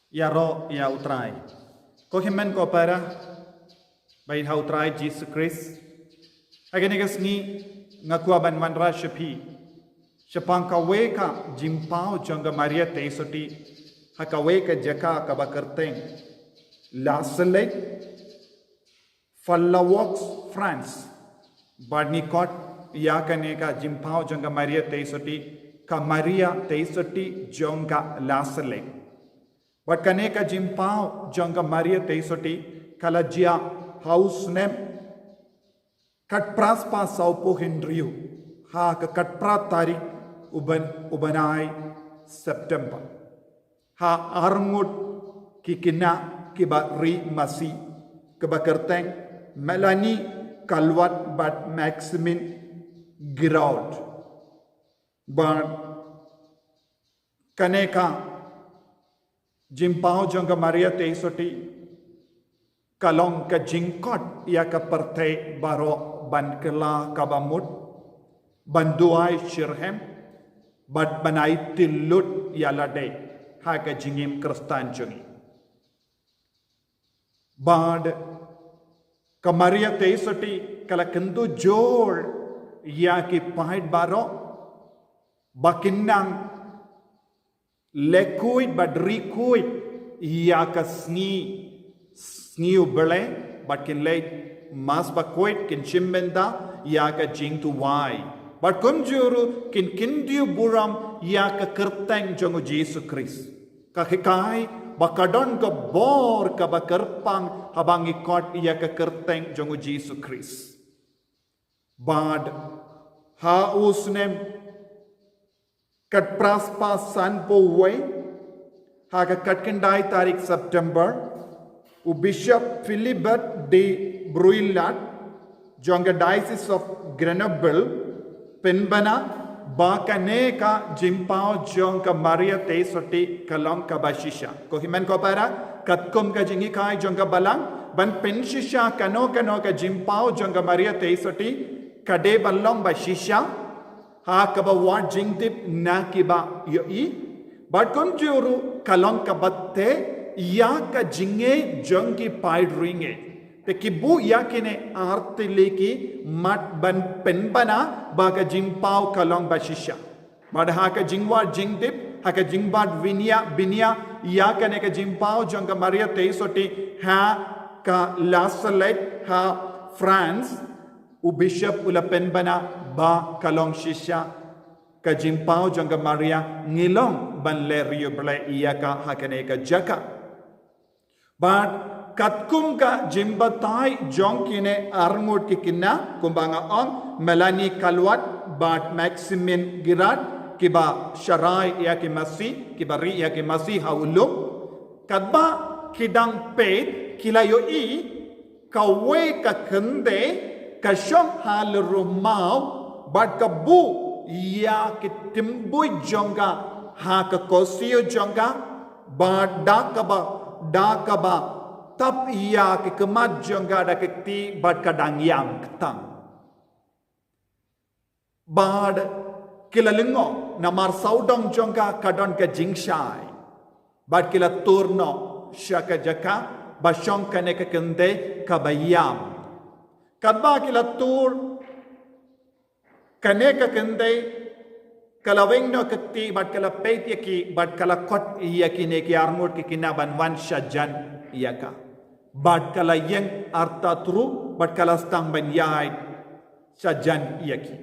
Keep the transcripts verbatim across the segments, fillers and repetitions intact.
Ïaroh ïa U Trai. Ko hynmen ko para ba ïeit ha U Trai Jisu Khrist, ha kane ka sngi nga kwah ban wanrah sha phi shaphang kawei ka jingpaw jong ka Maria Theisotti ha kawei ka jaka kaba kyrteng La Salette, Follavox, France. Bad ngi khot ïa kane ka jingpaw jong ka Maria Theisotti ka Maria Theisotti jong ka La Salette. Bad kane ka jingpaw jong ka Maria Theisotti ka la jia ha u snem khatphra spah sawphew hynriew, ha ka khatphra tarik u bnai September, ha arngut ki khynnah kiba ri masi, kiba kyrteng Melanie Calvat bad Maximine Giraud. Bad kane ka jingpaw jong ka Maria Theisotti ka long ka jingkhot ïa ka pyrthei baroh ban kylla kaba mut, ban duwai shitrhem, bad ban aiti lut ïa lade ha ka jingim Khristan jong ngi. Bad ka Maria Theisotti ka la kyntu jur ïa ki paid baroh ba kin nang leh khuid bad ri khuid ïa ka sngi, sngi U Blei, bad kin leh Mass bakhuid, kin shim bynta ïa ka jingduwai, bad kumjuh ruh kin kyntiew burom ïa ka kyrteng jong U Jisu Khrist. Ka hikai ba ka don ka bor kaba kyrpang haba ngi khot ïa ka kyrteng jong U Jisu Khrist. Bad ha u snem khatphra spah sanphew wei, ha ka khatkhyndai tarik September, u Bishop Philibert de Brouillard jong ka Diocese of Grenoble pynbna ba kane ka jingpaw jong ka Maria Theisotti ka long kaba shisha. Ko hynmen ko para, katkum ka jinghikai jong ka Balang, ban pynshisha kano kano ka jingpaw jong ka Maria Theisotti ka dei ban long ba shisha ha kaba wad jingtip na kiba ïohi, bad kumjuh ruh ka long kaba teh ïa ka jingngeit jong ki paid ri ngeit. Te ki buh ïa kine artylli ki mat ban pynbna ba ka jingpaw ka long ba shisha. Bad ha ka jingwad jingtip, ha ka jingbat bniah bniah ïa kane ka jingpaw jong ka Maria Theisotti ha ka La Salette ha France, u Bishop u la pynbna ba ka long shisha ka jingpaw jong ka Maria, ngi long ban leh ri U Blei ïa ka ha kane ka jaka. Bad katkum ka jingbatai jong kine arngut ki khynnah, kumba nga ong, Melanie Calvat bad Maximine Giraud, kiba sharai ïa ki masi, kiba ri ïa ki masi ha u lum, katba ki dang peit, ki la ïohi kawei ka kynthei ka shong ha lynrummaw bad ka buh ïa ki tymbuit jong ka ha ka khohsiew jong ka, bad da kaba, da kaba tap ïa ki khmat jong ka da ka kti bad ka dang ïam ktang. Bad ki la lyngngoh namar sawdong jong ka ka don ka jingshai. Bad ki la tur noh sha ka jaka ba shong kane ka kynthei kaba ïam. Katba ki la tur, kane ka kynthei ka la weng noh ka kti bad ka la peit ïa ki bad ka la khot ïa kine ki arngut ki khynnah ban wan shajan ïa ka. Bad ka la ïeng artat ruh bad ka la sdang ban ïaid shajan ïa ki.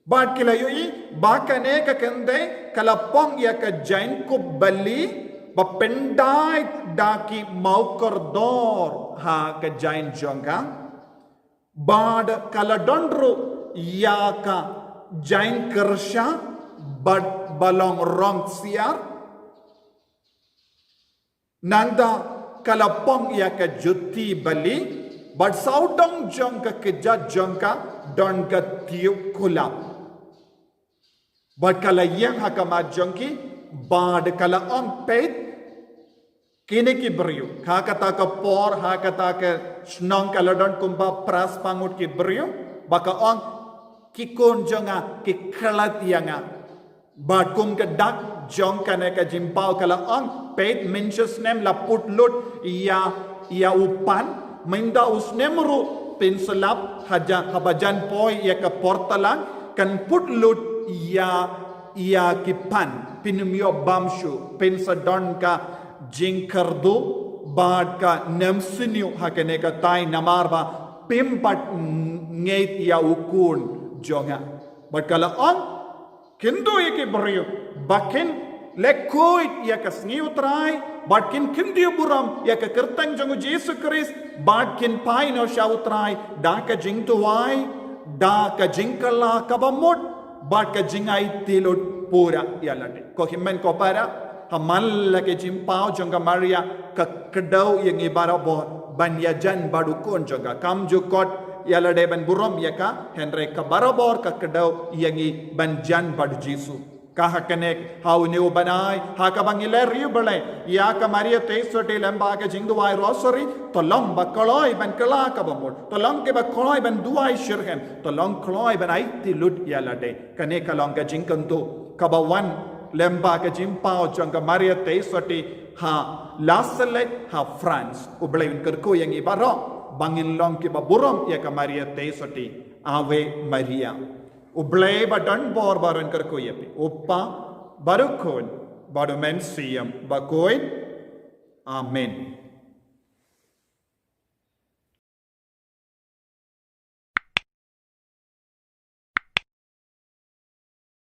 Bad ki la ïohi ba kane ka kynthei ka la pong ïa ka jaiñkup bali ba pyndait da ki mawkordor ha ka jaiñ jong ka. Bad ka la don ruh ïa ka jaiñkyrsha bad ba long rong ksiar. Nangta ka la pong ïa ka juti bali, bad sawdong jong ka kjat jong ka don ka tiew kulap. Bad ka la ïeng ha khmat jong ki, bad ka la ong, peit, kine ki briew, ha kata ka por, ha kata ka shnong ka la don kumba phra spah ngut ki briew, bad ka ong, ki khun jong nga ki klet ïa nga. Bad kum ka dak jong kane ka jingpaw ka la ong, peit mynshisnem la put lut ïa, ïa u pan, mynta u snem ruh pynslap hajan, haba jan poi ïa ka por tlang, kan put lut ïa, ïa ki pan, pynmyntoi bam shuh, pynsadon ka jingkyrduh, bad ka nemsniew ha kane ka thaiñ namar ba phim pat ngeit ïa u khun jong nga. Bad ka la ong, khyndiat ïa ki briew, ba kin leh khuid ïa ka sngi u Trai, bad kin khyndiat burom ïa ka kyrteng jong u Jisu Khrist, bad kin phai noh sha u Trai, da ka jingduwai, da ka jingkylla kaba mut, bad ka jingaiti lut pura ïa lade. Ko hynmen ko para, ha man la ka jingpaw jong ka Maria, ka kdew ïa ngi barabor, ban ïajan bad u khun jong ka, kam ju kot ïa lade ban burom ïa ka, hynrei ka barabor ka kdew ïa ngi ban jan bad u Jisu. Ka ha kane, ha une u bnai, ha kaba ngi leh riewblei ïa ka Maria Theisotti lyngba ka jingduwai Rosary, to long ba kloi ban kylla kaba mut, to long kiba kloi ban duwai shitrhem, to long kloi ban aiti lut ïa lade. Kane ka long ka jingkyntu kaba wan lyngba ka jingpaw jong ka Maria Theisotti ha La Salette ha France. U Blei un kyrkhu ïa ngi baroh ba ngin long kiba burom ïa ka Maria Theisotti. Ave Maria. U Blei ba don bor baroh un kyrkhu ïa phi, u Kpa, bad u Khun, bad u Mynsiem Bakhuid. Amen.